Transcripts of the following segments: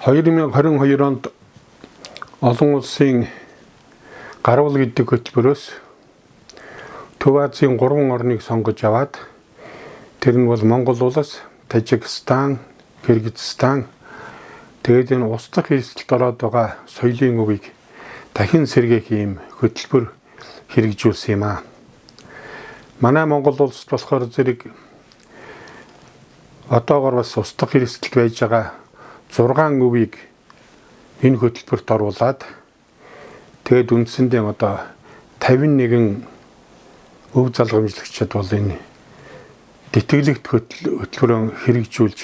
2022 онд олон улсын гарвал гэдэг хөтөлбөрөөс Төв Азийн 3 орныг сонгож аваад тэр нь бол Монгол улс, Тажикстан, Кыргызстан, тэгээд энэ устдах эрсдэлд ороод байгаа соёлын өвийг дахин сэргээх ийм хөтөлбөр хэрэгжүүлсэн юм аа. Манай Монгол улсад болохоор зэрэг одоогор бас устдах эрсдэлд байж байгаа 6 өвийг энэ хөтөлбөрт оруулаад тэгээд үндсэндээ одоо 51 өв залгамжлагчид бол энэ тэтгэлэгт хөтөлбөрөөр хэрэгжүүлж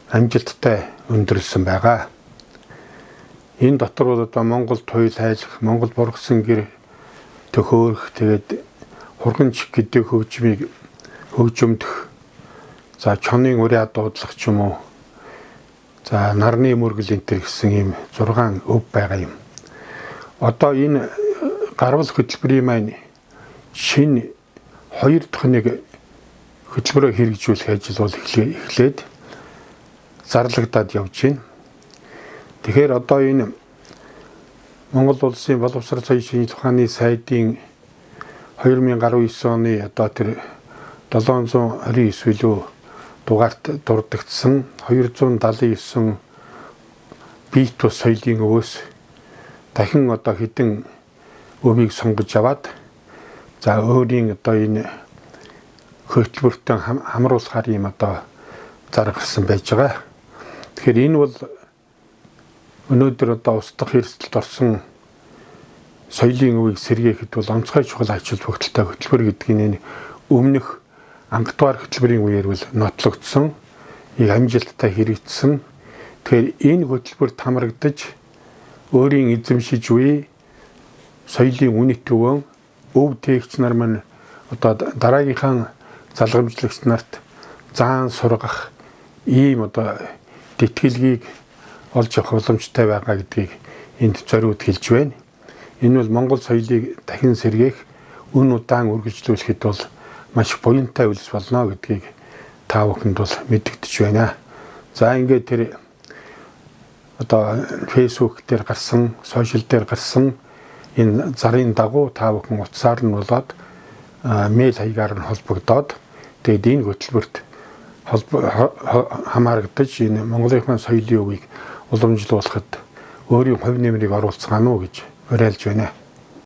амжилттай өндөрлөсөн байгаа. Энэ дотор бол одоо Монгол туйл хайлах, Монгол бургасан гэр төхөөрөх, тэгээд хурганч гэдэг хөгжмийг хөгжөмдөх, за чонын уриа дуудлах ч юм уу, за нарны мөргөл энэ төр гэсэн ийм 6 өв байгаа юм. Одоо энэ гарвал хөтөлбөрийн маань шинэ хоёр дахь нэг хөтөлбөрөөр хэрэгжүүлэх ажил бол эхлээд зарлагдаад явж байна. Тэгэхээр одоо энэ Монгол улсын боловсрол соёл шинжлэх ухааны сайдын 2019 оны одоо тэр 729 билүү дугаарт дурддагдсан 279 бие тус соёлын өвөөс дахин одоо хэдэн өвийг сонгож аваад за өөрийн одоо энэ хөтөлбөртөө хамруулахаар ийм одоо заргарсан байж байгаа. Тэгэхээр энэ бол өнөөдөр одоо устдах эрсдэлд орсон соёлын өвийг сэргээхэд бол онцгой чухал ач холбогдолтой хөтөлбөр гэдгийг энэ өмнөх анхдугаар хөтөлбөрийн үеэр бол нотлогдсон, их амжилттай хэрэгжсэн. Тэгэхээр энэ хөтөлбөрт хамрагдаж өөрийн эзэмшиж буй соёлын үнэт өвөө өв тээгч нар маань одоо дараагийнхаа залгамжлагч нарт заан сургах ийм одоо тэтгэлгийг олж авах боломжтой байгаа гэдгийг энд зориуд хэлж байна. Энэ бол Монгол соёлыг дахин сэргээх, үн удаан үргэлжлүүлэхэд бол маш буянтай үйлс болно гэдгийг та бүхэнд бол мэдэгдэж байна. За ингээд тэр одоо Facebook дээр гарсан, сошиал дээр гарсан энэ зарын дагуу та бүхэн утсаар нь болоод мэйл хаягаар нь холбогдоод тэгээд энэ хөтөлбөрт хамаарагдаж энэ Монголын соёлын өвийг уламжлуулахад өөрийн хувь нэмрийг оруулцгаана уу гэж уриалж байна.